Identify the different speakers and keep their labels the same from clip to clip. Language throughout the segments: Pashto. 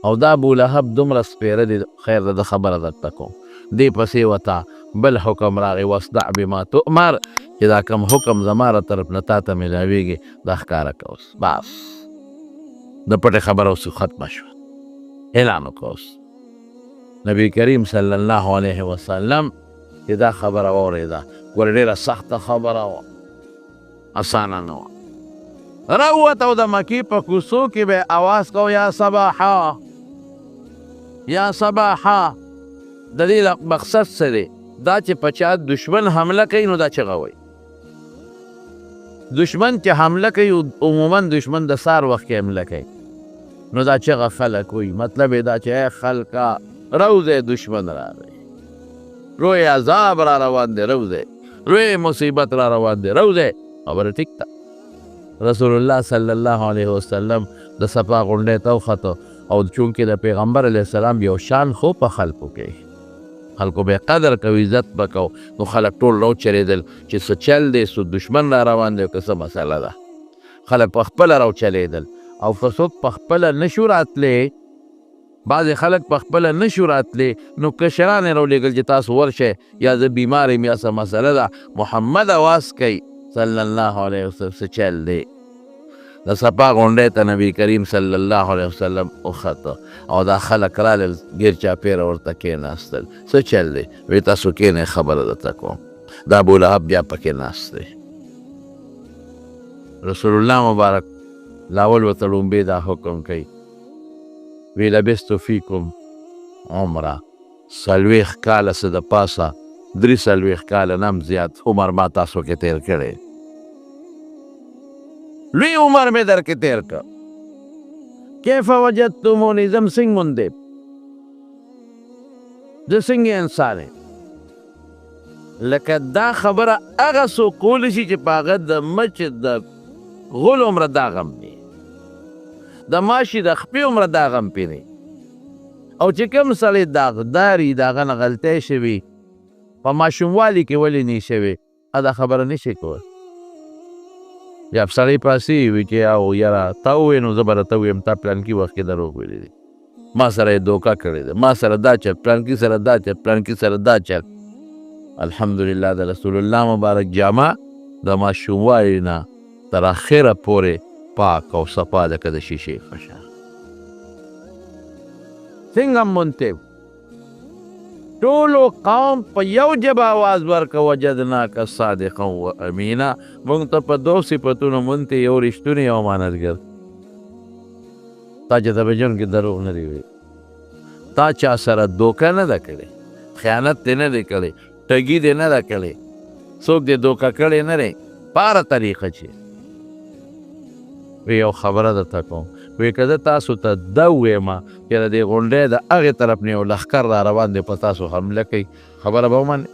Speaker 1: او دا ابو لهب دومره سپیره دی، خیر ده، د خبره درته کوم. دې پسې وته بل حکم راغی، واصدع بما تؤمر، چې دا کوم حکم زما له طرف نه تا ته میلاویږي دا ښکاره که. اوس بس د پټې خبره اوس ختمه شوه، اعلان وکړه. اوس نبی کریم صلی الله علیه وسلم چې دا خبره واورېده، ګوره ډېره سخته خبره وه، اسانه نه وه، راووت او د مکې په کوڅو کې به اواز کو، یا صباحا یا صباحا. د دې مقصد څه دی؟ دا چې په چا دشمن حمله کوي نو دا چغه وایي. دشمن چې حمله کوي، عموما دشمن د سار وخت کې حمله کوي، نو دا چغه خلک وایي. مطلب یې دا چې ای خلکه راوځئ، دشمن راغی، لوی عذاب را روان دی، راوځئ، لوی مصیبت را روان دی، راوځئ. خبره ټیک ده. رسول الله صلی الله علیه وسلم د صفا غونډۍ ته وخته، او چونکې د پیغمبر علیه السلام یو شان خو په خلکو کې، خلکو به قدر کوي، عزت به کو، نو خلک ټول راوچلېدل چې څه چل دی، څه دشمن را روان دی که څه مسله ده. خلک په خپله راوچلېدل، او که څوک په خپله نشو راتلی، بعضې خلک په خپله نشو راتلی، نو کشران یې راولېږل چې تاسو ورشئ، یا زه بیمار یم یا څه مسله ده. محمد اواز کوي صلی الله علیه وسلم، څه چل دی؟ د صفا غونډۍ ته نبی کریم صلی الله علیه وسلم وخته، او دا خلک رالل، ګیر چاپېره ورته کېناستل. څه چل دی؟ وی تاسو کښېنئ، خبره درته کوم. دا ابو لهب بیا پکې ناست دی. رسول الله مبارک لاول ورته ړومبی دا حکم کوي، وی لبست فیکم عمره، 40 کاله څه د پاسه 43 کاله نه هم زیات عمر ما تاسو کې تېر کړی، لوی عمر مې در کې تېر کړ. کیف وجدتموني، زم څنګه موندې، زه څنګه انسان یم؟ لکه دا خبره هغه څوک کولی شي چې په هغه د مچ د غول عمره دا غم دی، د ماشي د خپې عمره دا غم پې دی، او چې کوم سړی داغداري، د هغه نه غلطۍ شوي په ماشوموالي کې ولې نه شوي، دا خبره نشي کولی. یا سړی پاسې وي چې او یاره تا ووایې نو زه به درته ووایم تا پلانکي وخت کې دروغ ویلي دي، ما سره یې دوکه کړې ده، ما سره دا چل، پلانکي سره دا چل، پلانکي سره دا چل. الحمدلله د رسول الله مبارک جامه د ماشوموالي نه تر اخره پورې پاک او صفا لکه د شیشې په شان. څنګه مونته ټولو قوم په یو ژبه اواز ورکړ، وجدناک صادقا و امینا. موږ ته په دوو صفتونو مونته، یو رښتونی یو امانتګر. تا چې ته په ژوند کې دروغ نه دی ویلي، تا چا سره دوکه نه ده کړې، خیانت دې نه دی کړی، ټګي دې نه ده کړې، څوک دې دوکه کړی نه دی په هره طریقه. چې وی یو خبره درته کوم، وی که زه تاسو ته دا ووایم چې د دې غونډۍ د هغې طرف نه یو لښکر را روان دی په تاسو حمله کوي، خبره به ومنئ؟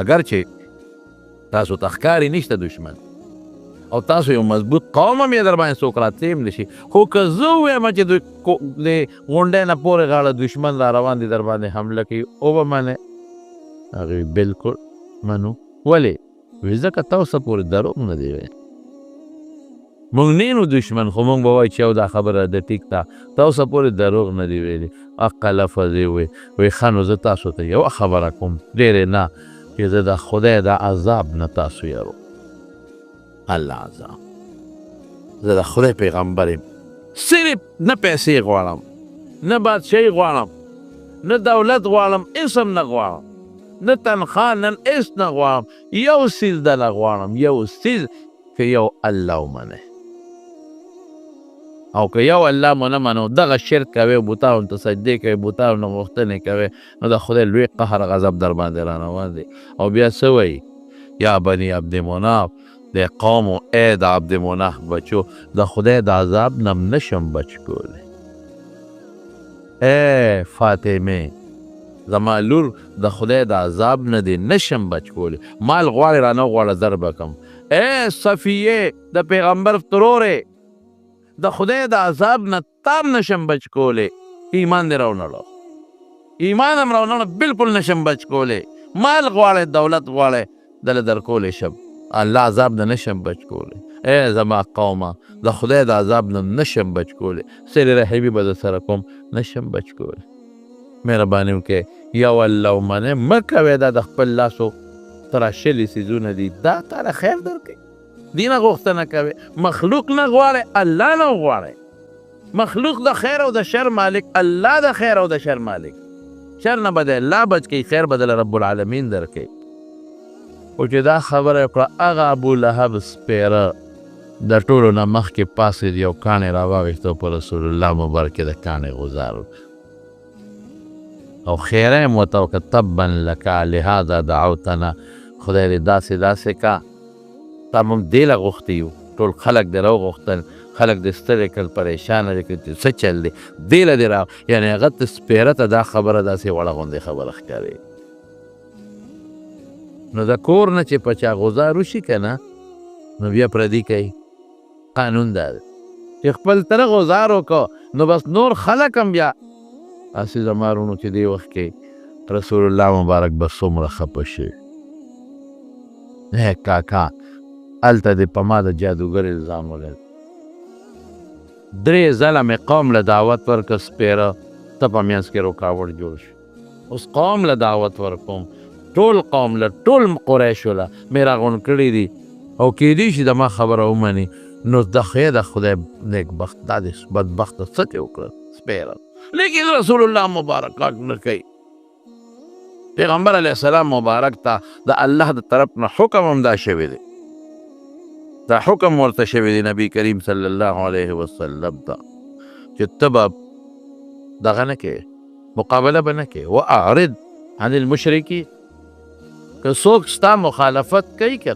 Speaker 1: اګر چې تاسو ته ښکاري نشته دشمن، او تاسو یو مضبوط قوم هم یې در باندې څوک راتلی هم نشي، خو که زه ووایم چې د غونډۍ نه پورې غاړه دشمن را روان دی در باندې حمله کوي، وبه منئ؟ هغوی بالکل منو. ولې؟ وی ځکه تاسو پورې دروغ نه دی ویلي. موږ نه نو دشمن، خو موږ به وایو چې یو دا خبره ده ټیک ده، تاسو پورې دروغ نه دی ویلي. حقه لفظ یې ووی، وی ښه نو زه تاسو ته یوه خبره کوم، ډېرې نه، چې زه د خدای د عذاب نه تاسو یرو. الله عذاب، زه د خدای پیغمبر یم، صرف نه پیسې غواړم، نه بادشاهي غواړم، نه دولت غواړم، هېڅ هم نه غواړم، نه تنخوا، نه هېڅ نه غواړم، یو څیز دنه غواړم، یو څیز، که یو الله ومنئ، او که یو الله مو نه منو، دغه شرک کوي، بتانو ته سجدې کوي، بتانو نه غوښتنې کوي، نو د خدای لوی قهر غضب در باندې را روان دی. او بیا څه وایي؟ یا بني عبد مناف، د قوم ای د عبد مناف بچو، د خدای د عذاب نه نشم بچ کولی. ای فاطمه زما لور، د خدای د عذاب نه دی نشم بچ کولی، مال غواړې رانه غواړه در به کم. ای صفیه د پیغمبر ترورې، د خدای د عذاب نه تام نشم بچ کولی، ایمان دې راونړو، ایمان هم راونړو، بالکل نشم بچ کولی، مال غواړې دولت غواړې دله در کولی شم. الله عذاب نه نشم بچ کولی. ای زما قومه، د خدای د عذاب نه نشم بچ کولی، صلې رحمي به در سره کوم، نشم بچ کولی. مهرباني وکړئ، یو الله ومنئ، مه کوئ. دا د خپل لاسو تراشلي څیزونه دي، دا تاله خیر درکوي. دې نه غوښتنه کوئ، مخلوق نه غواړئ، الله نه غواړئ. مخلوق د خیر او د شر مالک، الله د خیر او د شر مالک. شر نه به دی الله بچ کوي، خیر به دله رب العالمین درکوي. خو چې دا خبره یې وکړه، هغه ابو لهب سپېره د ټولو نه مخکې پاڅېد، یو کاڼی راواخیست او په رسول الله مبارک یې د کاڼي غزار وکړ او خیره یې ورته وکړه، تبا لک لهذا دعوتنا، خدای دې داسې داسې کا، تا موږ دې له غوښتي یو، ټول خلک دې راوغوښتل، خلک دې ستړی کړل، پریشانه دې کړل چې څه چل دی، دې له دې را، یعنې هغه ته سپېره ته دا خبره داسې وړه غوندې خبره ښکاري. نو د کور نه چې په چا غزار وشي که نه، نو بیا پردي کوي. قانون دا دی چې خپل تره غزار وکړو، نو بس نور خلک هم بیا هسې. زما وروڼو، چې دې وخت کې رسول الله مبارک به څومره خفه شي. کاکا، هلته دې په ما د جادوګر الزام ولګېد، درې ځله مې قوم له دعوت ورکړ، سپېره ته په منځ کې رکاوټ جوړ شو. اوس قوم له دعوت ورکوم، ټول قوم له، ټول قریشو له مې راغونډ کړي دي، او کیدی شي د ما خبره ومني. نو د خیر د خدای نیکبخت، دا دې بدبخته څه دې وکړل سپېره. لیکن رسول الله مبارک غږ نه کوي. پیغمبر علیه السلام مبارک ته د الله د طرف نه حکم هم دا شوی دی، دا حکم ورته شوی دی نبی کریم صلی الله علیه وسلم ته چې ته به دغه نه کوې، مقابله به نه کوې. واعرض عن المشرکین، که څوک ستا مخالفت کوي که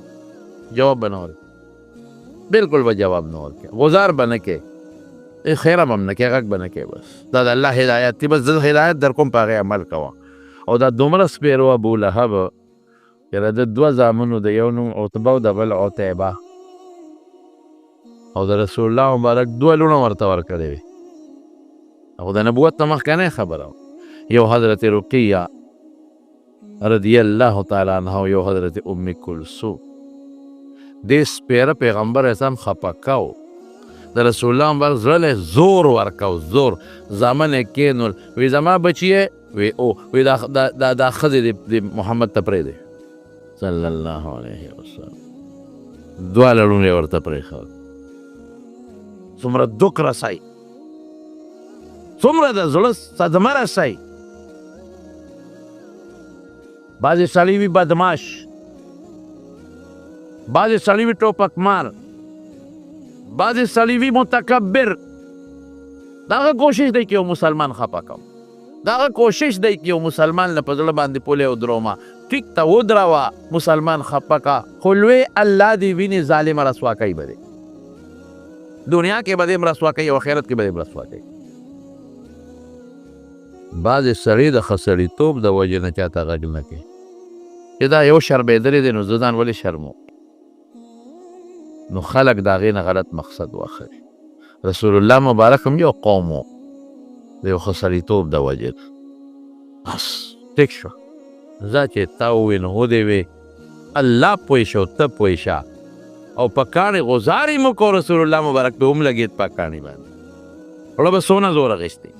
Speaker 1: جواب به نه ورکوې، بالکل به جواب نه ورکوې، غزار به نه کوې، خیره به هم نه کوې، غږ به نه کوې. بس دا د الله هدایت دی، بس زه هدایت در کوم، په هغې عمل کوه. او دا دومره سپېرو ابو لهب چې د دوه زامنو، د یو نوم عتبه او د بل عتیبه، او د رسول الله مبارک دوه لوڼه ورته ورکړې وې، او د نبوت نه مخکنۍ خبره، یو حضرت رقیه رضی الله تعالی عنها او یو حضرت ام کلثوم. دې سپېره پیغمبر اسلام خفه کاو، د رسول الله مبارک زړه له زور ورکاو، زور. زامن یې کېنول، وی زما بچیه، وی او وی دا دا دا ښځې دې محمد ته پرېږدې صلی الله علیه وسلم. دواړه لوڼې یې ورته پرېښول. څومره دوک رسای، څومره د زړه صدمه رسای. بعضې سړي وي بدماش، بعضې سړي وي ټوپکمار، بعضې سړي وي متکبر. دغه کوشش دی چې یو مسلمان خفه کوم، دغه کوشش دی چې یو مسلمان له په زړه باندې پولې ودرومه، ټیک ته ودروه، مسلمان خفه کا. خو لوی الله دې ویني، ظالم رسوا کوي به دی، دنیا کې به دې رسوا کوي او آخرت کې به دې رسوا کوي. بعضې سړي د ښه سړیتوب د وجې نه چاته غږ نه کوي، چې دا یو شرمېدلی دی نو زه ځان ولې شرموم. نو خلک د هغې نه غلط مقصد واخلي. رسول الله مبارک هم یو قوم و، د یو ښه سړیتوب د وجې بس ټیک شو. ځه چې تا ووې نو ودې وې، الله پوه شه او ته پوه شه. او په کاڼي غزار یې مو کو، رسول الله مبارک پې هم لګېد په کاڼي باندې، وړه به څونه زور اخیستی،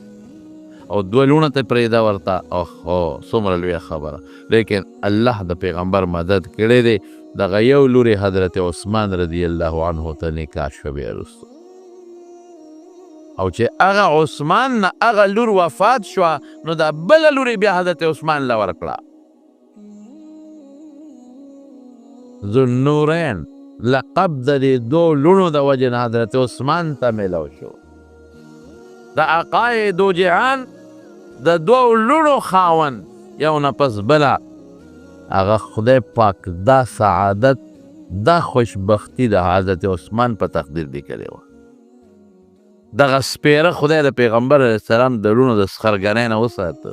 Speaker 1: او دوه لوڼه ته پرېږده ورته. اوهو، څومره لویه خبره. لیکن الله د پیغمبر مدد کړی دی، دغه یو لور حضرت عثمان رضی الله عنه ته نکاح شوه بیا وروسته. او چې هغه عثمان نه هغه لور وفات شوه، نو دا بله لور یې بیا حضرت عثمان له ورکړه. ذوالنورین لقب د دې دوو لوڼو د وجې نه حضرت عثمان ته میلاو شو. د آقای دو جهان د دوو لوڼو خاوند، یو نه پس بله. هغه خدای پاک دا سعادت، دا خوشبختی د حضرت عثمان په تقدیر لیکلې وه. دغه سپېره خدای د پیغمبر علیه السلام د لوڼو د سخرګنۍ نه وساته.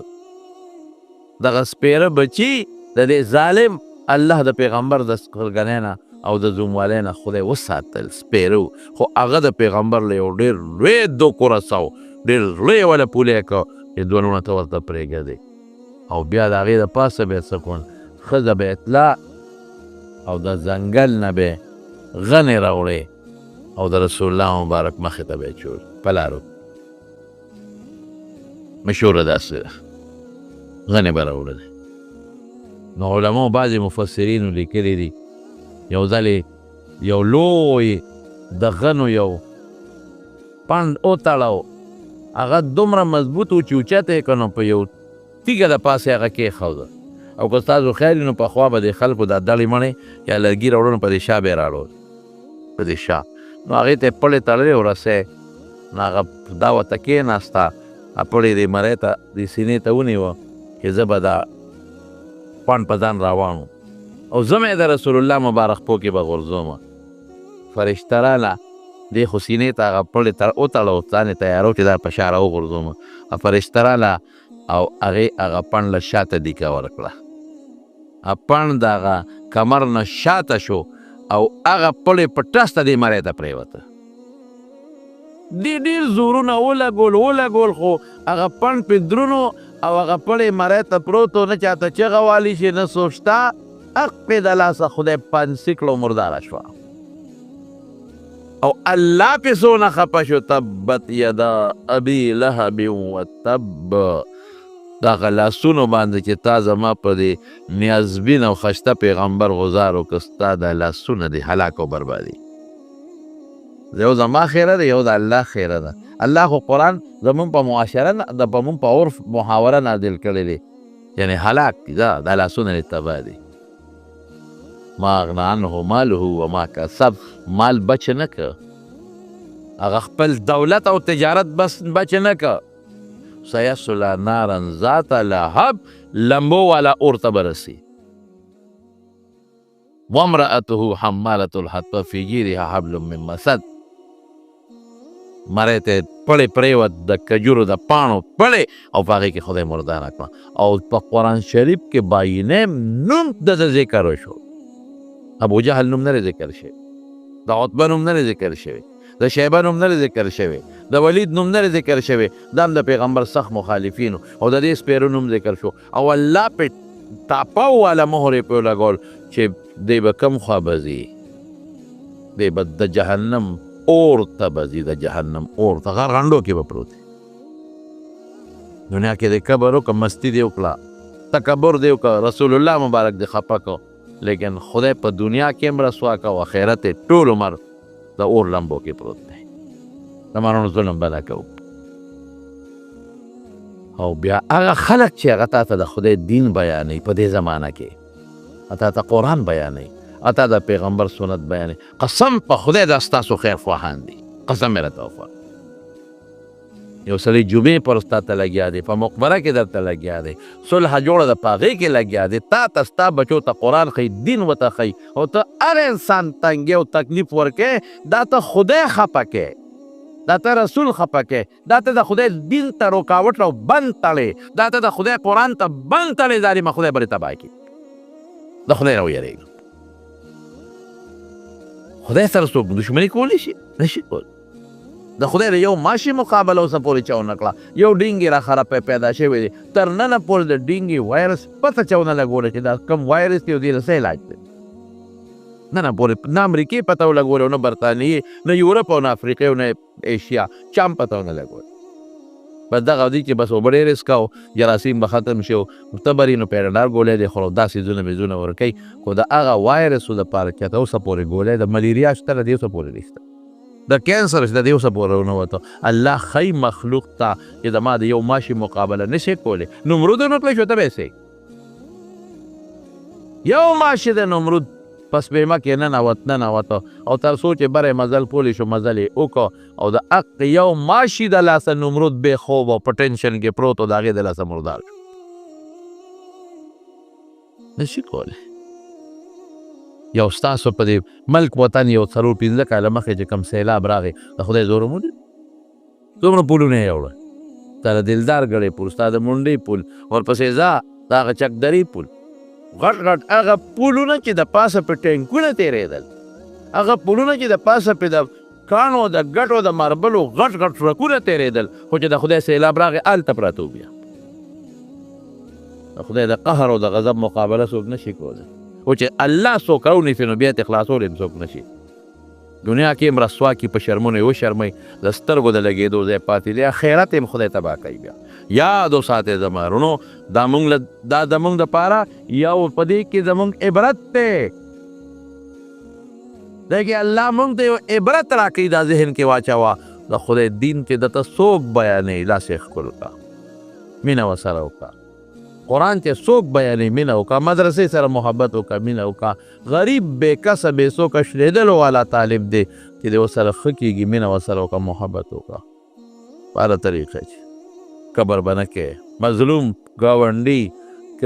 Speaker 1: دغه سپېره بچي د دې ظالم الله د پیغمبر د سخرګنۍ نه او د زوموالۍ نه خدای وساتل. سپېره خو هغه د پیغمبر له یو ډېر لوی دوک ورساو، ډېر زړه یې وله پولې کړ چې دوه لوڼه ته ورته پرېږدې. او بیا د هغې د پاسه بیا څه کول، ښځه به اطلاع او د ځنګل نه به غنې راوړې او د رسول الله مبارک مخې ته به یې چول په لارو. مشهوره داسې ده، غنې به راوړلې. نو علماو بعضې مفسرینو لیکلي دي یو ځلې یو لوی د غنو یو پند وتړو، هغه دومره مضبوط و چې اوچته یې کړ نو په یو تیږه د پاسه هغه کېښوده. او که ستاسو خیال وي نو پخوا به د خلکو دا دړې مڼې یا لرګي راوړل نو په دې شا به یې راړول، په دې شا. نو هغې ته یې پړې تړلې او رسۍ، نو هغه دا ورته کېناسته، پړې دې مرۍ ته دې سینې ته ونیوه چې زه به دا پند په ځان راواڼو او زه مې د رسول الله مبارک پو کې به غورځوم. فرشته راله، دې خو سینې ته هغه پړې وتړه او ځان یې تیارو چې دا په شا راوغورځوم. فرشته راله او هغې هغه پند له شاته دیکه ورکړه، پند د هغه کمر نه شاته شو او هغه پړې په ټسته دې مرۍ ته پرېوته. دې ډېر زورونه ولګول ولګول، خو هغه پند پې درونو او هغه پړې مرۍ ته پروت و، نه چاته چغه والی شي نه څوک شته. هغې د لاسه خدای پانسي کړو، مرداره شوه. او الله پې څونه خفه شو، تبت یدا ابي لهب وتب. دغه لاسونو باندې چې تا زما په دې نیازبین او خشته پیغمبر غزار وکړ، ستا دا لاسونه دې هلاک او بربادي. یو زما خیره ده، یو د الله خیره ده. الله خو قرآن زمونږ په معاشره نه، د په مونږ په عرف محاوره نازل کړی دی، یعنې هلاک دي، دا لاسونه دې تباه دي. ما اغنا عنه ماله وما کسب، مال بچ نه که، هغه خپل دولت او تجارت بس بچ نه که. سیصلی نارا ذات لهب، لمبو والا اور ته به رسي. وامرأته حمالة الحطب في جيدها حبل من مسد. مرۍ ته پړې پرېوت د کجورو د پاڼو پړې، او په هغې کې خدای مرداره کړه. او په قرآن شریف کې باینه نوم د ده ذکر وشو. ابو جهل نوم نه دی ذکر شوی، د عتبه نوم نه دی ذکر شوی، د شیبه نوم نه دی ذکر شوی، د ولید نوم نه دی ذکر شوی. دا هم د پیغمبر سخت مخالفین او د دې سپیرو نوم ذکر شو. او الله پې تاپاو والا مهر یې پرې ولګول چې دی به کم خوا به ځي، دی به د جهنم اور ته به ځي، د جهنم اور ته غرغنډو کې به پروت دی. دنیا کې د کبر وکړه، مستي دې وکړه، تکبر دې وکړه، رسول الله مبارک دې خفه کړ، لیکن خدای په دنیا کې هم رسوا کړه او آخرت یې ټول عمر د اور لمبو کې پروت دی. زمانونو ظلم به نه کوو. او بیا هغه خلک چې هغه تا ته د خدای دین بیانوي په دې زمانه کې، تا ته قرآن بیانوي، تا د پیغمبر سنت بیانوي، قسم په خدای دا ستاسو خیر خواهان دي، قسم مې راته وخوړ. یو سړی جمعې پر ستا ته لګیا دی، په مقبره کې درته لګیا دی، صلح جوړه ده په هغې کې لګیا دی، تا ته ستا بچو ته قرآن ښیي، دین ورته ښیي، او ته هر انسان تنګي او تکلیف ورکې، دا ته خدای خفه کې، دا ته رسول خفه کې، دا ته د خدای دین ته رکاوټ او بند تړې، دا ته د خدای قرآن ته بند تړې، ظالمه خدای به دې تباه کړي. د خدای نه ویرېږه. خدای سره څوک دښمني کولی شي؟ نه شي کولی. د خدای د یو ماشي مقابله اوسه پورې چا ونه کړه. یو ډینګي را خراب پیدا شوی دی، تر ننه پورې د ډینګي وایرس پته چا ونه لګوله چې دا کوم وایرس دی او دې له څه علاج دی. ننه پورې نه امریکې پته ولګوله، نه برطانیې، نه یورپ او نه افریقې او نه ایشیا، چا هم پته ونه لګوله. بس دغه دی چې بس اوبه ډېرې څکاو، جراثیم به ختم شي، تبرې نو پیراډار ګولۍ دی خورو، دا څیزونه مېزونه ورکوي. خو د هغه وایرسو دپاره چې تر اوسه پورې ګولۍ د ملیریا شته، له دې اوسه پورې نشته، د کینسر شته، د دې اوسه پورې ونه وته. الله ښیي مخلوق ته چې زما د یو ماشي مقابله نه شي کولی. نمرود ونه کړی شو، ته به یې څه یو ماشي د نمرود په سپېمه کې ننوت ننوته، او تر څو چې بری مزل کولی شو مزل یې وکړ، او د حق یو ماشي د لاسه نمرود بې خوب او په ټینشن کې پروت او د هغې د لاسه مردار شو. نشي کولی. یو ستاسو په دې ملک وطن یو 4-5 کاله مخکې چې کوم سیلاب راغی، د خدای زور مو ولید، څومره پولونه یې وړل، ستا د دلدار ګړې پول، ستا د مونډې پول، ورپسې ځه د هغه چکدرې پول، غټ غټ هغه پولونه چې د پاسه پې ټینکونه تېرېدل، هغه پولونه چې د پاسه پې د کاڼو د ګټو د ماربلو غټ غټ ټرکونه تېرېدل، خو چې د خدای سیلاب راغی هلته پراته وو. بیا د خدای د قهر او د غضب مقابله څوک نه شي کولی. خو چې الله څوک راونیسي نو بیا ترې خلاصولی هم څوک نه شي. دنیا کې هم رسوا کړي، په شرمونو یې وشرموي، د سترګو د لګېدو ځای پاتې دی، آخرت یې هم خدای تباه کوي. بیا یاد وساتئ زما وروڼو، دا مونږ له دا زمونږ دپاره یو په دې کې زمونږ عبرت دی. دی کې الله مونږ ته یو عبرت راکوي، دا ذهن کې واچوه د خدای دین چې درته څوک بیانوي لاس یې ښکل کړه، مینه ورسره وکړه. قرآن چې څوک بیانوي مینه وکړه، مدرسې سره محبت وکړه، مینه وکړه. غریب بې کسه بې څوکه شلېدلو والا طالب دی چې دې ورسره ښه کېږي، مینه ورسره وکړه، محبت وکړه. په هره طریقه چې قبر به نه کوې، مظلوم ګاونډي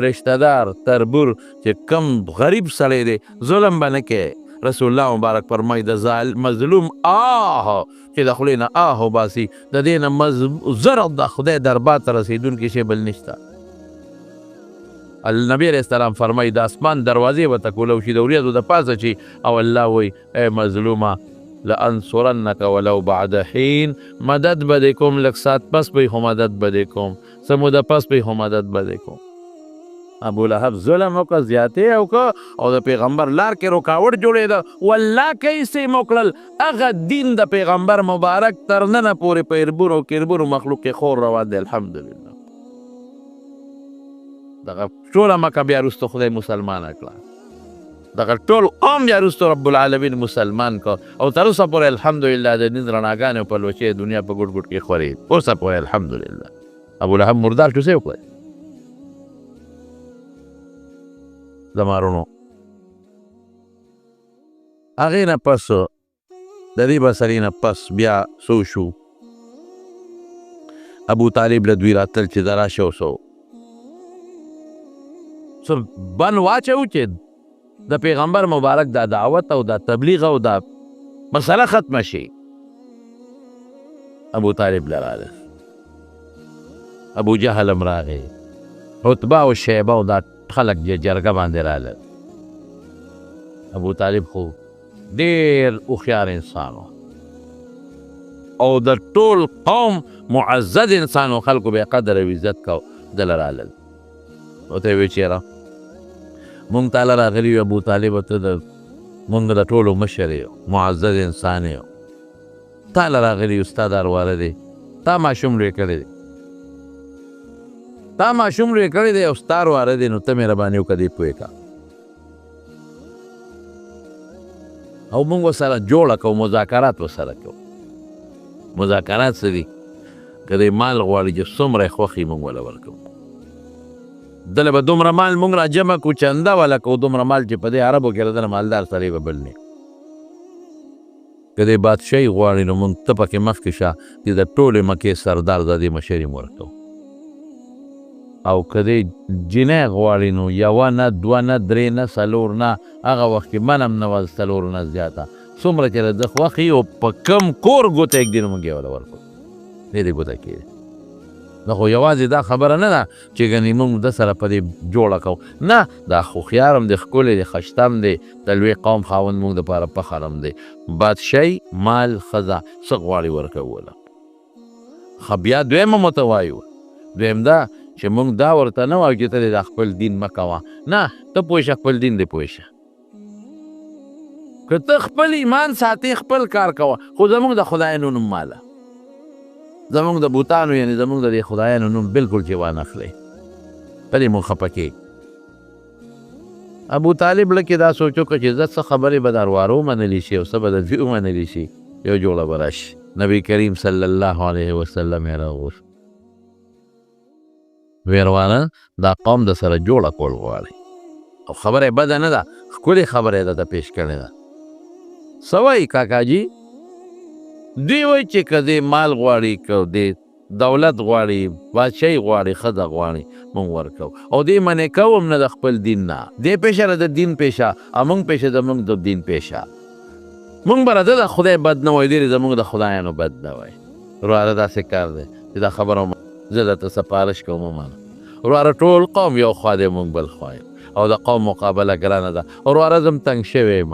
Speaker 1: رشته دار تربور چې کم غریب سړی دی ظلم به نه کوې. رسول الله مبارک فرمایي د مظلوم آه چې د خولې نه آه وباسي د دې نه زر د خدای دربار ته رسېدونکی شی بل نشته. النبي علیه السلام فرمایي د اسمان دروازې به ته کولو شي، د وریځو د پاسه شي، او الله وایي ای مظلومه لانصرنک ولو بعد حین، مدد به دې کوم، لږ ساعت پس به خو مدد به دې کوم، څه موده پس به خو مدد به دې کوم. ابو لهب ظلم وکړ، زیاتی یې وکړ او د پیغمبر لار کې رکاوټ جوړېده. والله که یې څه وکړل، هغه دین د پیغمبر مبارک تر ننه پورې په اربونو کربونو مخلوق کې خور روان دی، الحمدلله. دغه ټوله مکه بیا وروسته خدای مسلمانه کړه، دغه ټول قوم بیا وروسته رب العالمین مسلمان کړ، او تر اوسه پورې الحمدلله د دین رڼاګانې او پلوشې دنیا په ګوټ ګوټ کې خورې، اوسه پورې الحمدلله. ابو لهب مردار شو، څه یې وکړل؟ زما وروڼو هغې نه پس د دې مسلې نه پس بیا څه وشو، ابو طالب له دوی راتلل چې دا راشه اوس څه بن واچوو چې د پیغمبر مبارک دا دعوت او دا تبلیغ او دا مسله ختمه شي. ابو طالب له راغی، ابو جهل هم راغی، عتبه او شیبه او دا خلک جرګه باندې رالل. ابو طالب خو ډېر هوښیار انسان و او د ټول قوم معزز انسان و، خلکو به یې قدر او عزت کو. دله رالل، ورته یې وویل چې یاره مونږ تاله راغلي یو ابو طالب، ته د مونږ د ټولو مشر یې، معزز انسان یې، تاله راغلي یو، ستا دا ورواره دی، تا ماشوم لوی کړی دی، تا ماشوم لوی کړی دی او ستا ورواره دی، نو ته مهرباني وکړه دې پوه کړه او مونږ ورسره جوړه کوو، مذاکرات ورسره کوو. مذاکرات څه دي؟ که دی مال غواړي چې څومره یې خوښ وي مونږ وله ورکوو، دله به دومره مال مونږ را جمع کړو، چنده وله کوو، دومره مال چې په دې عربو کې دنه مالدار سړی به بل نه. که دی بادشاهي غواړي نو مونږ ته پکې مخکې شه چې د ټولې مکې سردار د دې مشري مو ورکوو. او که دی جینۍ غواړي نو یوه نه، دوه نه، درې نه، څلور نه، هغه وخت کې منم نه وه څلور نه زیاته، څومره چې د ده خوښ وي او په کم کور ګوته ږدي نو مونږ یې وله ورکوو، دې دې ګوته کېږي. دا خو یوازې دا خبره نه ده چې ګنې مونږ ده سره په دې جوړه کوو، نه، دا هوښیار هم دی، ښکلی دی، ښایسته هم دی، د لوی قوم خاوند مونږ دپاره فخر هم دی، بادشاهي، مال، ښځه، څه غواړي ورکوو وله. ښه بیا دویمه مو ته وایو، دویم دا چې مونږ دا ورته نه وایو چې ته دې دا خپل دین مه کوه، نه، ته پوه شه خپل دین دې پوه شه، که ته خپل ایمان ساتې خپل کار کوه، خو زمونږ د خدایانو نوم ماله، زمونږ د بوتانو یعنې زمونږ د دې خدایانو نوم بالکل چې وانخلې، په دې مونږ خفه کېږو. ابو طالب لکه دا سوچ وکړ چې زه څه خبرې به د اروارو ومنلې شي او څه به د دوی ومنلې شي، یو جوړه به راشي. نبی کریم صلی الله علیه وسلم یې راوغوښت، ویروانه دا قوم د سره جوړه کول غواړي، او خبره یې بده نه ده، ښکلې خبره یې درته پیش کړې ده. څه وایي کاکاجي؟ دوی وایي چې که دې مال غواړي، که دې دولت غواړي، بادشاهي غواړي، ښځه غواړي، مونږ ورکوو، او دې منې کوو هم نه د خپل دین نه، دې پېښه د دین پېښه او مونږ پېښه زمونږ د دین پېښه، مونږ به راته د خدای بد نه وایي، دې زمونږ د خدایانو بد نه وایي. وروره داسې کار دی چې دا خبره زه درته سفارش کوم ومنه. وروره ټول قوم یو خوا دی، مونږ بل خوا یو، او د قوم مقابله ګرانه ده. وروره زه هم تنګ شوی یم،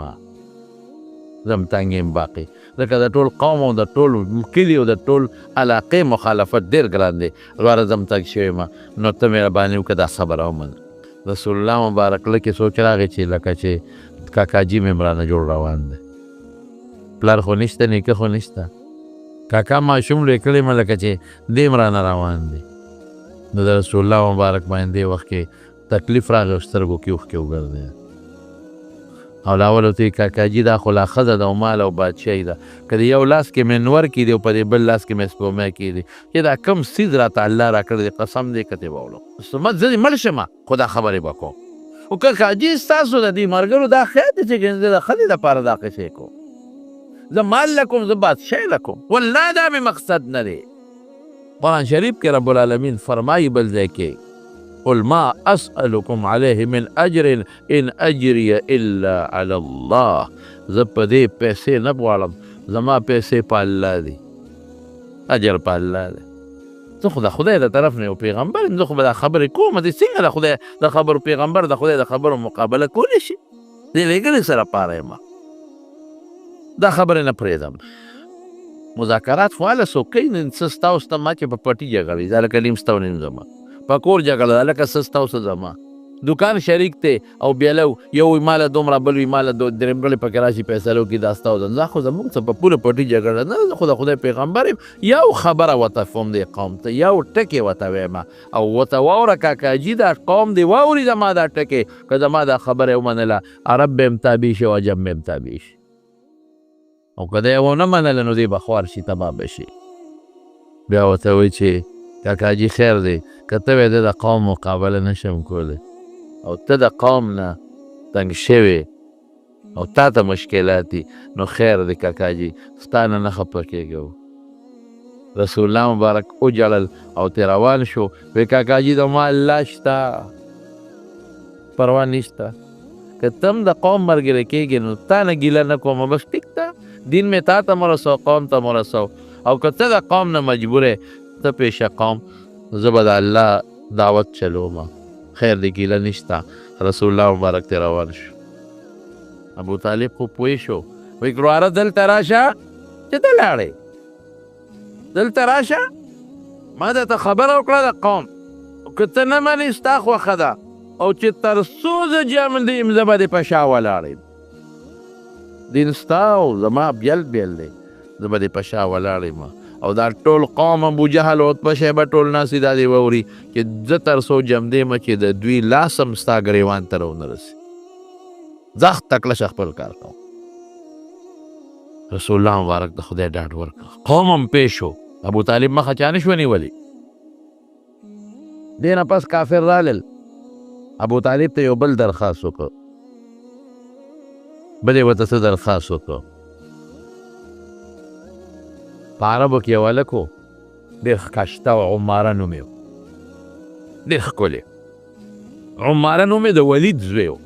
Speaker 1: زه هم تنګ یم باقي، ځکه د ټول قوم او د ټول کلي او د ټول علاقې مخالفت ډېر ګران دی. وروره زه هم تنګ شوی یم، نو ته مهرباني وکړه دا خبره ومنه. رسول الله مبارک لکه سوچ راغی چې لکه چې کاکاجي مې رانه جوړ روان دی، پلار خو نشته، نیکه خو نشته، کاکا ماشوم لوی کړی مه لکه چې دی هم رانه روان دی. نو د رسول الله مبارک باندې وخت کې تکلیف راغی او سترګو کې اوښکې وګرځېدې. او لا اول ورته وایي کاکاجي دا خو لا ښځه ده او مال او بادشاهي ده، که د یو لاس کې مې نور کېدی او په دې بل لاس کې مې سپوږمۍ کېدی، چې دا کوم څیز راته الله راکړی دی قسم دی که ترې به وړم، زه دې مړ شم خو دا خبرې به کوم. خو کاکاجي ستاسو د دې ملګرو دا خیال دی چې ګنې زه د ښځې دپاره دا قصې کوم، زه مال له کوم، زه بادشاهي له کوم، والله دا مې مقصد نه دی. قرآن شریف کې رب العالمین فرمایي بل ځای کې قل ما أسألكم عليه من أجر إن أجري إلا على الله. زه په دې پیسې نه غواړم، زما پیسې په الله دي، اجر په الله دی. زه خو د خدای د طرف نه یو پیغمبر یم، زه خو به دا خبرې کوم، دې څنګه د خدای د خبرو پیغمبر د خدای د خبرو مقابله کولی شي؟ دې لېږلې سره پاره یم، دا خبرې نه پرېږدم. مذاکرات خو هله څوک کوي، نن څه ستا او ستا ما چې په پټي جګړه وي، دا لکه نیم ستا او نیم زما، په کور جګړه ده لکه څه ستا او څه زما، دوکان شریک دی او بیلو یو وي ماله دومره بل وي ماله درېیمګړی پکې راشي فیصله وکړي دا ستا او زما، خو زموږ څه په پوره پټي جګړه نه ده، زه خو د خدای پیغمبر یم. یو خبره ورته کوم دې قوم ته، یو ټکی ورته وایم او ورته واوره کاکاجي، دا قوم دې واوري زما دا ټکی، که زما دا خبره یې ومنله عرب به هم تابع شي او عجم به هم تابع شي، او که دا یې ونه منله نو دی به خوار شي تباه به شي. بیا ورته وایي چې کاکاجي خیر دی، که ته وایې زه د قوم مقابله نه شم کولی او ته د قوم نه تنګ شوې او تا ته مشکلات دي، نو خیر دی کاکاجي ستا نه نه خفه کېږو. رسول الله مبارک وژړل او ترې روان شو، وایي کاکاجي د ما الله شته، پروا نشته، که ته هم د قوم ملګری کېږې نو تا نه ګیله نه کومه، بس ټیک ده، دین مې تا ته مه رسو قوم ته مه رسو، او که ته د قوم نه مجبور یې ته پېشه قوم، زه به د الله دعوت چلومه، خیر دی ګیله نشته. رسول الله مبارک ترې روان شو. ابو طالب خو پوه شو، وایي ګرواره دلته راشه چې ته لاړې، دلته راشه، ما درته خبره وکړه د قوم، که ته نه منې ستا خوښه ده، او چې تر څو زه ژوندی یم زه به دې په شا ولاړ یم، دین ستا او زما بیل بیل دی، زه به دې په شا ولاړ یم. او دا ټول قوم ابو جهل او عتبه شیبه ټول ناست دي، دا دې واوري چې زه تر څو ژوندی یم چې د دوی لاس هم ستا ګریوان ته راونه رسي، زخت تکړه شه خپل کار کوم. رسول الله مبارک د خدای ډاډ ورکړ، قوم هم پېښ شو، ابو طالب مخه چا نه شوه نیولې. دې نه پس کافر رالل، ابو طالب ته یو بل درخواست وکړ، بل یې ورته څه درخواست وکړ. په عربو کې یو هلک و، ډېر ښکشته او عماره نوم یې و، ډېر ښکلی عماره نوم یې د ولید زوی و،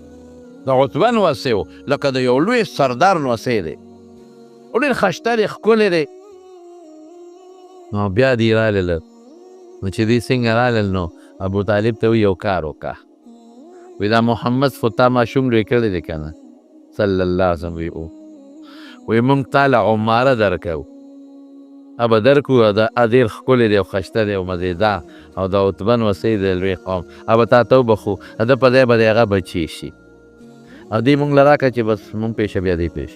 Speaker 1: د عتبه نوسی و، لکه د یو لوی سردار نوسی دی، او ډېر ښایسته دی ښکلی دی. نو بیا دی رالل، نو چې دی څنګه رالل نو ابو طالب ته وایي یو کار وکړه، وایي دا محمد خو تا ماشوم لوی کړی دی که نه صلی الله علیه وسلم، وایي او، وایي موږ تا له عماره درکوو، به درکو، دا ډېر ښکلی دی او ښایسته دی او مزېدار او د عتبه نوسی دی لوی قوم، به تا ته وبخښو، ده په ځای به د هغه بچی شي، او دې موږ له راکړه چې بس موږ پېښه بیا دې پېښ.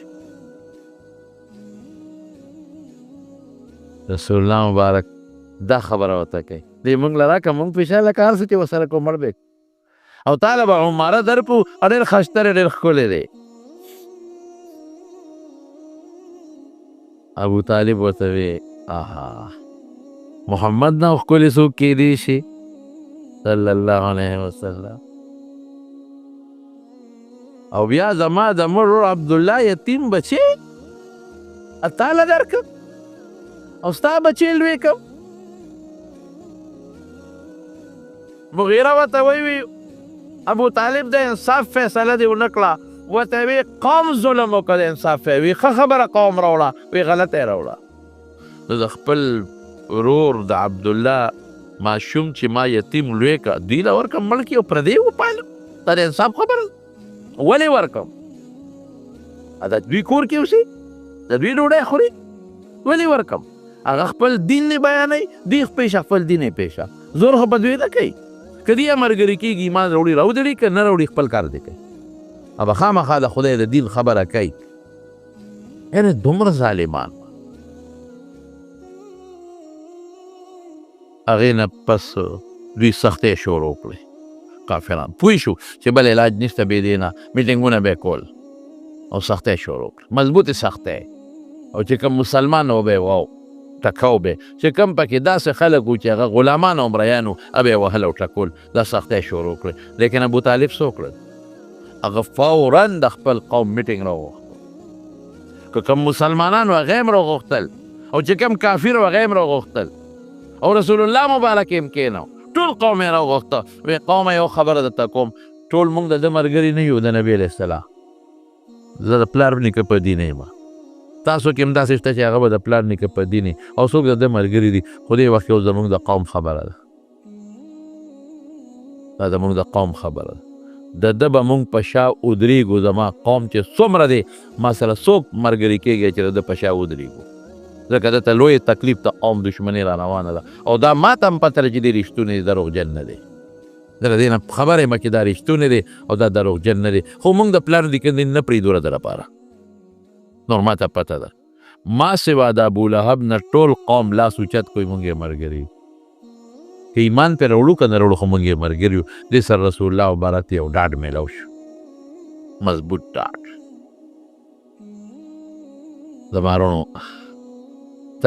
Speaker 1: رسول الله مبارک دا خبره ورته کوي، دې موږ له راکړه موږ پېښه لکه هر څه چې ورسره کوم مړ به کړو، او تا له به عماره درکو، ډېر ښایسته دی ډېر ښکلی دی. ابو طالب ورته وی آها محمد نه ښکلی څوک کېدی شي صلی الله علیه وسلم، او بیا زما د مړ ورور عبدالله یتیم بچی تا له درکړم او ستا بچی لوی کړم. مغیره ورته وایي ابو طالب د انصاف فیصله دې ونه کړه، ورته وی قوم ظلم وکړ، انصاف وی ښه خبره قوم راوړه، وی غلطه یې راوړه. نو د خپل ورور د عبدالله ماشوم چې ما یتیم لوی کړه دوی له ورکړم مړ کړي او پردی وپالم، دا د انصاف خبره ولې ورکړم؟ دا دوی کور کې اوسي، د دوی ډوډۍ خوري، ولې ورکړم؟ هغه خپل دین نه بیانوي، دوی پېښه خپل دین یې پېښه، زور خو په دوی نه کوي. که دې ملګري کېږي ایمان راوړي راوړي، که نه راوړي خپل کار دې کوي، به خامخا د خدای د دین خبره کوي. یعنې دومره ظالمان. هغې نه پس دوی سختۍ شروع کړې. کافران پوه شو چې بل علاج نشته بې دې نه، میټینګونه به یې کول او سختۍ شروع کړې، مضبوطې سختۍ. او چې کوم مسلمان و به یې واو ټکاو به، چې کوم پکې داسې خلک وو چې هغه غلامان او مریان وو، هغه به یې وهل او ټکول. دا سختۍ شروع کړې. لیکن ابو طالب څه وکړل؟ هغه فوراً د خپل قوم میټینګ راوغوښتو. که کوم مسلمانان وو هغه یې هم راوغوښتل، او چې کوم کافر وو هغه یې هم راوغوښتل، او رسول الله مبارک یې هم کښېناو، ټول قوم یې راوغوښته. وی قومه یو خبره درته کوم، ټول موږ د ده ملګري نه یو، د نبي علیه السلام. زه د پلار نیکه په دین یم، تاسو کې هم داسې شته چې هغه به د پلار نیکه په دین او څوک د ده ملګري دي، خو دې وخت کې اوس زموږ د قوم خبره ده، دا زموږ د قوم خبره ده. د ده به موږ په شا ودرېږو. زما قوم چې څومره دی ما سره څوک ملګري کېږي چې د ده په شا ودرېږو، ځکه ده ته لوی تکلیف د قوم دښمني را روانه ده. او دا ما ته هم پته ده چې دی رښتونی دی، دروغجن نه دی. زه له دې نه خبر یم چې دا رښتونی دی او دا دروغجن نه دی، خو موږ د پلار نیکه دین نه پرېږدو د ده لپاره. نور ما ته پته ده، ما سوا د ابو لهب نه ټول قوم لاس اوچت کوي، موږ یې ملګري یو. که ایمان پرې راوړو که نه راوړو، خو موږ یې ملګري یو. دې سره رسول الله مبارک ته یو ډاډ میلاو شو، مضبوط ډاډ. زما وروڼو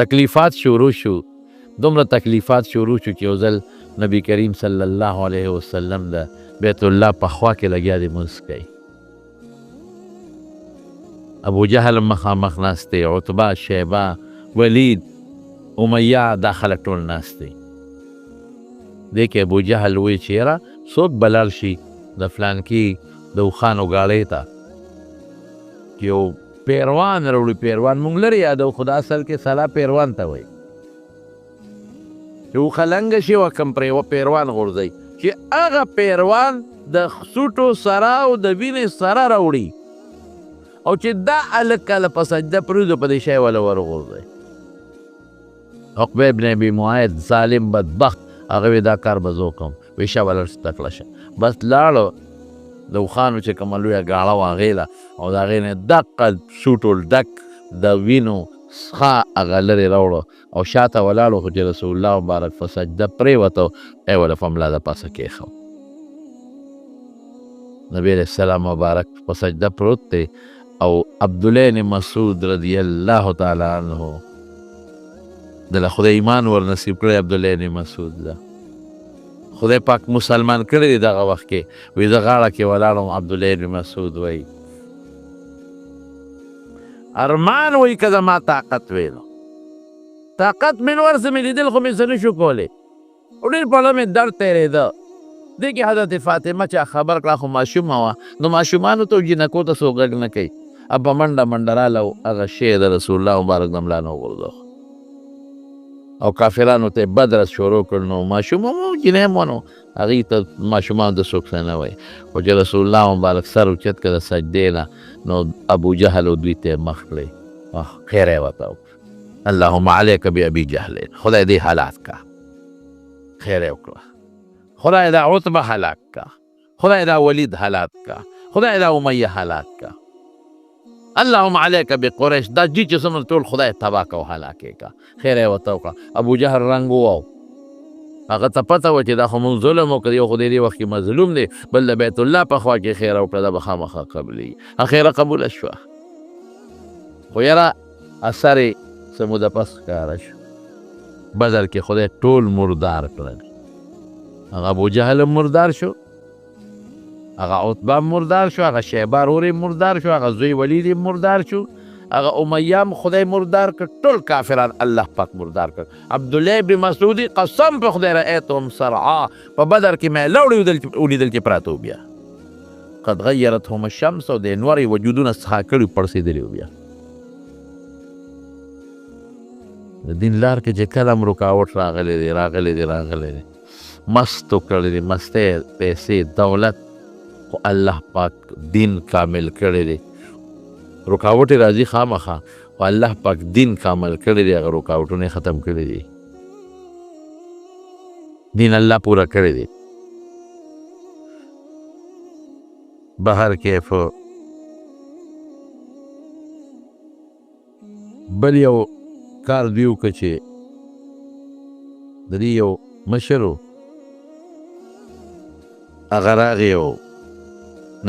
Speaker 1: تکلیفات شروع شو، دومره تکلیفات شروع شو چې یو ځل نبی کریم صلی الله علیه وسلم د بیت الله په خوا کې لګیا دی لمونځ کوي. ابو جهل مخامخ ناست دی، عتبه، شیبه، ولید، امیه، دا خلک ټول ناست دي. دې کې ابو جهل وایي چې یاره څوک به لاړ شي د فلانکي د اوښانو ګاړۍ ته چې یو پیروان راوړي. پیروان مونږ لرې یادو، خو دا اصل کې سلا پیروان ته وایي چې اوښه لنګه شي او کوم پرې یوه پیروان غورځوي، چې هغه پیروان د سوټو سره او د وینې سره راوړي، او چې دا هلک کله په سجده پرېوځي په دې شی وله ورغورځوي. عقبه ابن ابي معیط ظالم بدبخت هغه وی دا کار به زه وکړم. وی شه ولاړ شه تکړه شه. بس لاړو د اوښانو چې کومه لویه ګاړه وه هغې له، او د هغې نه دقه سوټو ډک د وینو څخه هغه لرې راوړو او شاته ولاړو. خو چې رسول الله مبارک په سجده پرېوتو، ای وله په ملا د پاسه کېښود. نبی علیه السلام مبارک په سجده پروت دی او عبدالله بن مسعود رضی الله تعالی عنه د له خدای ایمان ور نصیب کړی. عبدالله بن مسعود له خدای پاک مسلمان کړی دی دغه وخت کې. وی زه غاړه کې ولاړم، عبدالله بن مسعود وایي ارمان وایي که زما طاقت وی، نو طاقت مې نور څه مې لیدل خو مې څه نه شو کولی، او ډېر په اړه مې درد تېرېده. دې کې حضرت فاطمه چا خبر کړه، خو ماشومه وه، نو ماشومانو ته او جینکو ته څوک غږ نه کوي. په منډه منډه راله او هغه شی د رسول الله مبارک د ملا نه وغورځاوه او کافرانو ته یې بد رد شروع کړ. نو ماشوم هم و، جینۍ هم وه، نو هغوی ته ماشومانو ته څوک څه نه وایي. خو چې رسول الله مبارک سر اوچت کړ د سجدې نه، نو ابو جهل او دوی ته یې مخ کړې، خیره یې ورته وکړه، اللهم علیک بأبي جهل، خدای دې هلاک کړه، خیره یې وکړه، خدای دا عتبه هلاک کړه، خدای دا ولید هلاک کړه، خدای دا امیه هلاک کړه، اللهم علیک بقریش، دا جی چې څومره ټول خدای تباه کړه او هلاک یې کړه. خیره یې ورته وکړه. ابو جهل رنګ وواو، هغه ته پته وه چې دا خو موږ ظلم وکړ، یو خو دې وخت کې مظلوم دی، بل د بیت الله په خوا کې خیره وکړه، دا به خامخا قبلېږي. خیره قبوله شوه، خو یاره اثر یې څه موده پس ښکاره شو. بدر کې خدای ټول مردار کړل، هغه ابو جهل هم مردار شو، هغه عتبه هم مردار شو، هغه شیبه ورور یې مردار شو، هغه زوی ولید یې مردار شو، هغه امیه هم خدای مردار کړ، ټول کافران الله پاک مردار کړ. عبدالله ابن مسعود قسم په خدای رأیتهم صرعا، په بدر کې مې لوړې ولیدل چې پراته وو، بیا قد غیرتهم الشمس، او د نور یې وجودونه څخه کړي پړسېدلي وو. بیا د دین لار کې چې کله هم رکاوټ راغلی دی، راغلی دی، راغلی دی، مستو کړی دی، مستۍ، پیسې، دولت، خو الله پاک دین کامل کړی دی. رکاوټې راځي خامخا، خو الله پاک دین کامل کړی دی، هغه رکاوټونه یې ختم کړي دي، دین الله پوره کړی دی. بهر کیف، بل یو کار دوی وکړ چې د دې یو مشر و، هغه راغی او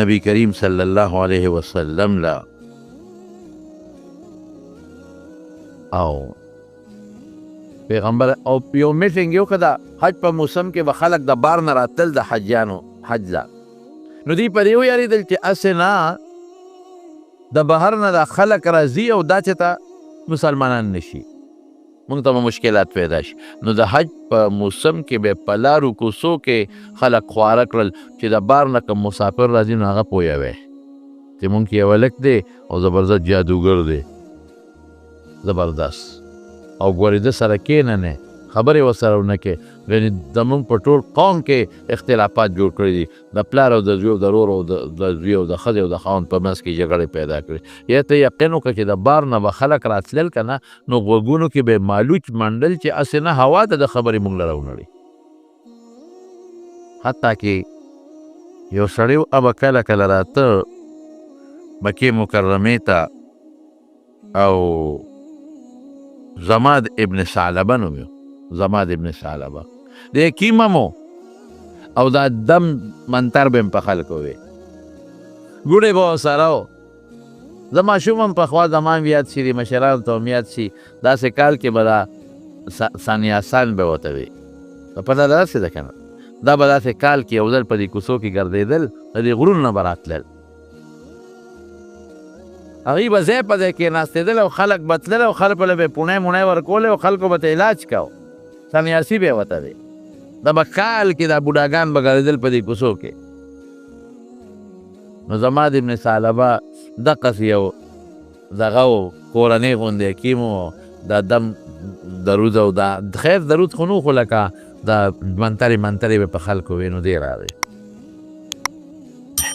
Speaker 1: نبی کریم صلی الله علیه وسلم له او پیغمبر او یو میټینګ یې وکړ. د حج په موسم کې به خلک د بار نه راتلل د حجیانو حج له، نو دوی په دې ویرېدل چې هسې نه د بهر نه دا خلک راځي او دا چې ته مسلمانان نشي، موږ ته به مشکلات پیدا شي. نو د حج په موسم کې به په لارو کوڅو کې خلک خواره کړل چې د بار نه کوم مسافر راځي نو هغه پوهوي چې موږ کې یو هلک دی او زبردست جادوګر دی، زبردست، او ګورې ده سره کښېنه نه، خبرې ورسره ونه کړې، یعنې زموږ په ټول قوم کې اختلافات جوړ کړي دي، د پلار او د زوی او د ورور او د زوی او د ښځې او د خاوند په منځ کې جګړې پیدا کړې. یا ته یقین وکړه چې د بار نه به خلک راتلل که نه، نو غوږونو کې به یې مالوچ منډل چې هسې نه هوا ته د خبرې موږ له راونړي. حتی کې یو سړی و، هغه کله کله راته مکې مکرمې ته، او زماد ابن ثعلبه نوم یې، زماد ابن ثعلبه د حکیم هم و، او دا دم منتر به هم په خلکو وي، ګوډې به ورسره و. زه ماشوم هم پخوا زما هم یاد شي، د مشرانو ته هم یاد شي، داسې کال کې به دا سنیاسان به ورته وي، پته داسې ده که نه، دا به داسې کال کې یو ځل په دې کوڅو کې ګرځېدل، د دې غرونو نه به راتلل، هغوی به ځای په ځای کېناستېدل او خلک به تلل او خلکو له به یې پوڼی موڼی ورکولی او خلکو به ته علاج کاوه، سنیاسي به یې ورته وي. دا به کال کې دا بوډاګان به ګرځېدل په دې کوڅو کې. نو زما د ابن ثعلبه دقسې یو دغه و، کورنۍ غوندې حکیم و، دا دم درود او دا خیر درود خو نو، خو لکه دا منترې منترې به په خلکو وې. نو دی راغی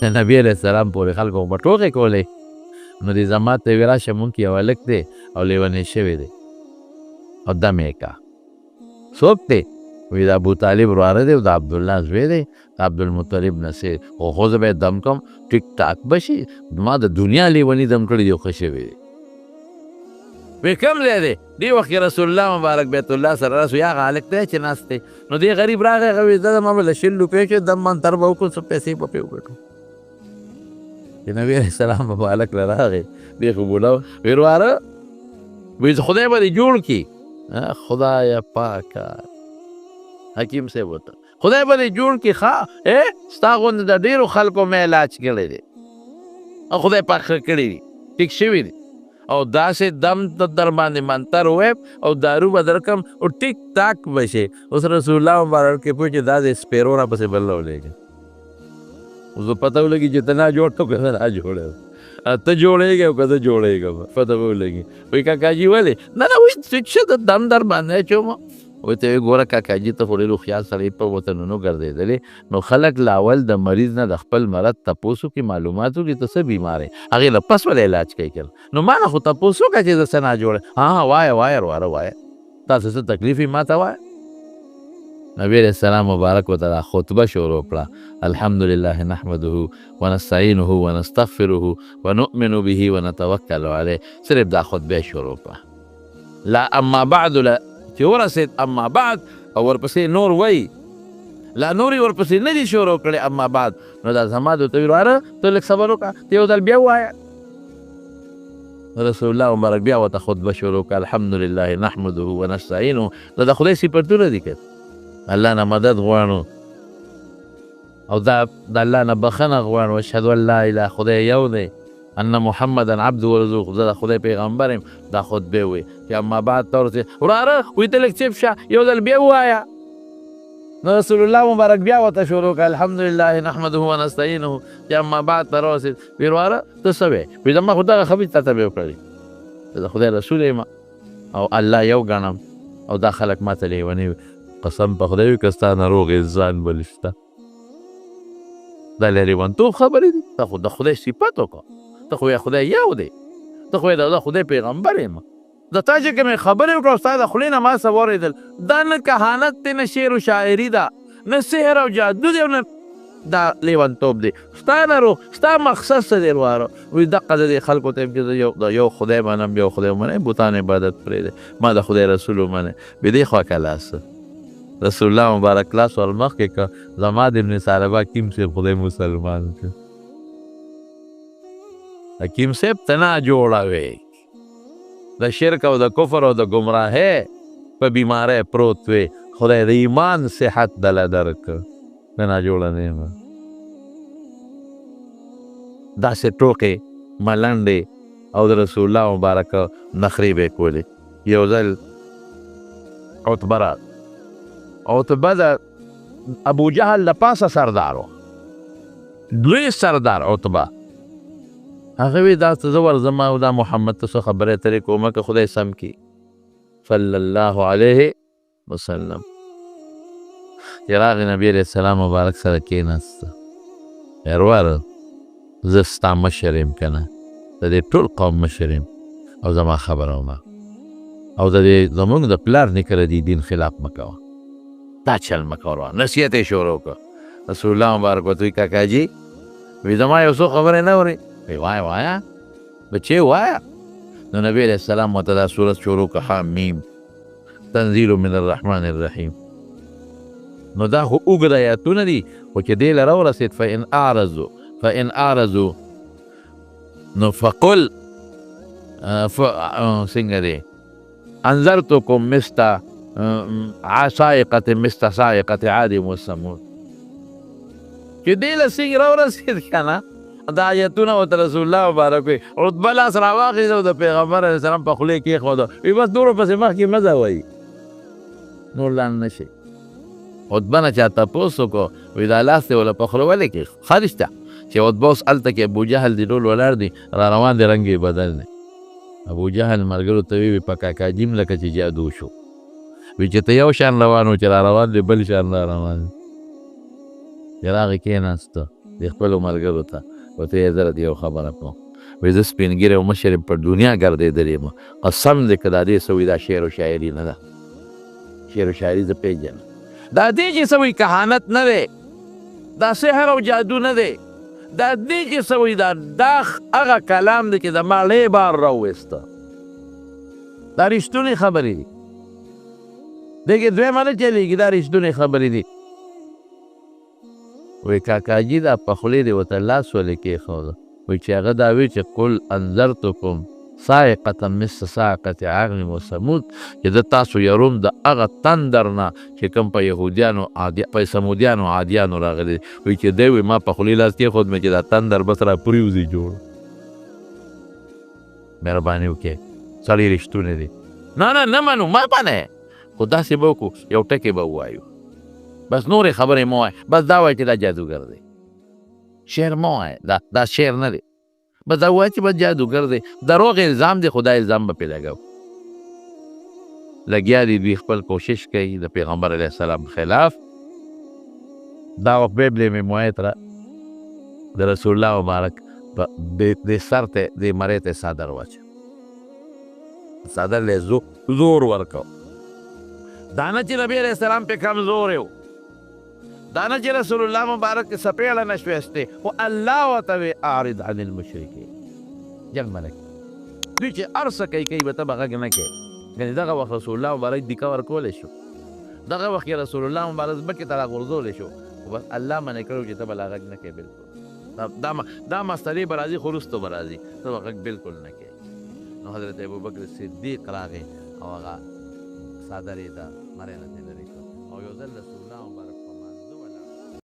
Speaker 1: د نبي علیه السلام پورې خلکو به ټوقې کولې. نو دې زما ته وی راشه مونږ کې یو هلک دی او لیونی شوی دی او دم یې کا. څوک دی؟ وی د ابو طالب وراره دی او د عبدالله زوی دی، د عبدالمطلب نسی، خو زه به یې دم کړم ټیک ټاک به شي، ما د دنیا لیوني دم کړي دی او ښه شوی دی. وی کوم ځای دی؟ دې وخت کې رسول الله مبارک بیت الله سره راسو، یا هغه هلک دی چې ناست دی. نو دې غریب راغی، هغه وی زه ما به له 20 روپۍ چې دم منتر به وکړو، څه پیسې به پرې وګټو. چې نبی علیه السلام مبارک له راغی، دې خو بوډا و، وی ورواره، وی خدای به دې جوړ کړي. خدایه پاکه، حکیم صاحب ورته خدای به دې جوړ کړي، ښه ستا غوندې د ډېرو خلکو مې علاج کړی دی او خدای پاک ښه کړي دي، ټیک شوي دي، او داسې دم ته در باندې منتر ووایم او دارو به درکړم او ټیک ټاک به شي. اوس رسول الله مبارک کې پوه چې دا د سپېرو راپسې بل راولېږه، اوس به پته ولګي چې ته نه جوړ او که زه نه جوړ یم، ته جوړېږې او که زه جوړېږم، پته به ولګي. وایي کاکاجي ولې؟ نه نه، وایي ټیک شه، د دم در باندې اچوم. وایي ته وایي ګوره کاکاجي، ته خو ډېر هوښیار سړی په وطنونو ګرځېدلې، نو خلک له اول د مریض نه د خپل مرض تپوس وکړي، معلومات وکړي ته څه بیمار یې، هغې له پس ولې علاج کوي که نه؟ نو ما نه خو تپوس وکړه چې زه څه ناجوړ یم. ها ها، وایه وایه وروره وایه، تاسو څه تکلیف یې ما ته وایه. نبی علیه السلام مبارک ورته دا خطبه شروع کړه، الحمدلله نحمده ونستعینه ونستغفره ونؤمن به ونتوکل علیه، صرف دا خطبه شروع کړه. لا اما بعد له چې ورسېد اما بعد او ورپسې نور وایي، لا نور یې ورپسې نه دي شروع کړې اما بعد. نو دا زما ورته ویل وروره ته لږ صبر وکړه، ته یو ځل بیا ووایه. رسول الله مبارک بیا ورته خطبه شروع کړه، الحمدلله نحمده ونستعینه. دا د خدای صفتونه دي که الله نه مدد غواړو او دا د الله نه بخښنه غواړو، اشهد ان لا اله، خدای یو دی، ان محمدا عبده ورسوله، زه د خدای پیغمبر یم. دا خطبه وایي چې اما بعد ته ورسېد، وراره وایي ته لږ چپ شه، یو ځل بیا ووایه. نو رسول الله مبارک بیا ورته شروع کړه، الحمدلله نحمده ونستعینه، چې اما بعد ته ورسېد، وایي وراره ته څه وایې؟ وایي زما خو دغه خبرې تا ته مې وکړلې، زه د خدای رسول یم او الله یو ګڼم او دا خلک ما ته لیوني وي. قسم په خدای وي که ستا ناروغ انسان بل شته، دا له لیونتوب خبرې دي. ته خو د خدای صفت وکړه، ته خو یې خدای یو دی، ته خو یې د خدای پیغمبر یم. د تا چې کومې خبرې وکړه ستا د خولې نه ما څه واورېدل، دا نه کهانت دی، نه شعر و شاعري ده، نه سحر او جادو دی، او نه دا لیونتوب دی. ستا نه رو ستا مقصد څه دی وروره؟ وایي دقه د دې خلکو ته یم چې زه یو خدای منم، یو خدای ومنم، بتان عبادت پرېږدی، ما د خدای رسول ومنئ. بې دې خوا که لاس رسول الله مبارک لاس ور مخکې که، زما د ابن ثعلبه حکیم صاحب خدای مسلمان کړ. حکیم صاحب ته نه جوړه وې، د شرک او د کفر او د ګمراهۍ په بیمارۍ پروت وې، خدای د ایمان صحت دله درکړ، نه نه جوړه نه یم. داسې ټوقې ملنډې او د رسول الله مبارک نخرې به یې کولې. یو ځل عتبه راغی، عتبه د ابو جهل له پاسه سردار و، لوی سردار عتبه. هغه وی دا څه زه ورځم او دا محمد ته څه خبرې اترې کوم که خدای سم کړي صلی الله علیه وسلم. چې راغی نبي علیه السلام مبارک سره کېناسته، وروره زه ستا مشر یم که نه، د دې ټول قوم مشر یم او زما خبره ومه، او د دې زموږ د پلار نیکه د دې دین خلاف مه کوه، دا چل مه کوه وروره. نصیحت یې شروع کړ. رسول الله مبارک ورته وایي کاکا جي، وایي زما یو څو خبرې نه اورې؟ وایي وایه وایه بچې وایه. نو نبی علیه السلام ورته دا سورت شروع کړه، حامیم تنزیل من الرحمن الرحیم. نو دا خو اوږد آیاتونه دي، خو چې دې له راورسېد فإن أعرضوا فإن أعرضوا نو فقل څنګه دی انذرتکم مثل سائقة مثل سائقة عاد وثمود. چې دې له څنګه راورسېد که نه دا آیتونه ورته رسول الله مبارک وایي. عتبه لاس راواخیست او د پیغمبر علیه السلام په خولې کېښوده، وایي بس نورو پسې مخکې مه ځه، وایي نور لاړ نه شي. عتبه نه چا تپوس وکړو، وایي دا لاس دې ورله په خوله ولې کېښود؟ ښه رښتیا چې عتبه اوس هلته کې ابو جهل دي ټول ولاړ دي، را روان دي، رنګ یې بدل دی. ابو جهل ملګرو ته ویې په کاکا جیم لکه چې جادو شو، وایي چې ته یو شان روان و، چې را روان دی بل شان را روان دی. چې راغی کېناسته د خپلو ملګرو ته، ورته یې زه درته یو خبره کوم، وایي زه سپین ږیری او مشر یم، په دنیا ګرځېدلی یم، قسم دی که دا دې څه وایي دا شعر و شاعري نه ده، شعر و شاعري زه پېژنم، دا دې چې څه وایي کهانت نه دی، دا سحر او جادو نه دی، دا دې چې څه وایي دا هغه کلام دی چې د ماڼۍ بار راوویسته، دا رښتونې خبرې دي، دې کې دویمه نه چلېږي، دا رښتونې خبرې دي. وایي کاکاجي دا په خولې دې ورته لاس ولې کېښوده؟ وایي چې هغه دا وایي چې قل انذرتکم صاعقة مثل صاعقة عاد وثمود، چې زه تاسو یروم د هغه تندر نه چې کوم په یهودیانو په ثمودیانو عادیانو راغلی. وایي چې دی وایي ما په خولې لاس کېښود مې چې دا تندر بس را پرېوځي جوړ. مهرباني وکړئ، سړی رښتونی دی. نه نه نه منو، ما منئ، خو داسې به وکړو یو ټکی به ووایو، بس نورې خبرې مه وایه، بس دا وایه چې دا جادوګر دی، شعر مه وایه، دا شعر نه دی، بس دا وایه چې بس جادوګر دی، دروغ الزام دی، خو دا الزام به پرې لګوو. لګیا دي دوی خپل کوشش کوي د پیغمبر علیه السلام خلاف. دا عقبه ابن معیط را د رسول الله مبارک دې سر ته دې مرۍ ته څادر واچوه، څادر له زور ورکړ. دا نه چې نبي علیه السلام پې کمزوری و، دا نه چې رسول الله مبارک څپېړه نه شوې ایستې، خو الله ورته وایي اعرض عن المشرکین، جنګ به نه کوي. دوی چې هر څه کوي کوي به، ته به غږ نه کوې. یعنې دغه وخت رسول الله مبارک دیکه ورکولی شو، دغه وخت کې رسول الله مبارک ځمکې ته راغورځولی شو، خو بس الله منع کړی چې ته به لا غږ نه کوې بلکل. دا مسئلې به راځي خو وروسته به راځي، ته به غږ بلکل نه کوې. نو حضرت ابوبکر صدیق راغی او هغه څادر یې د مرۍ نه ترې لرې کړ او یو ځل رسول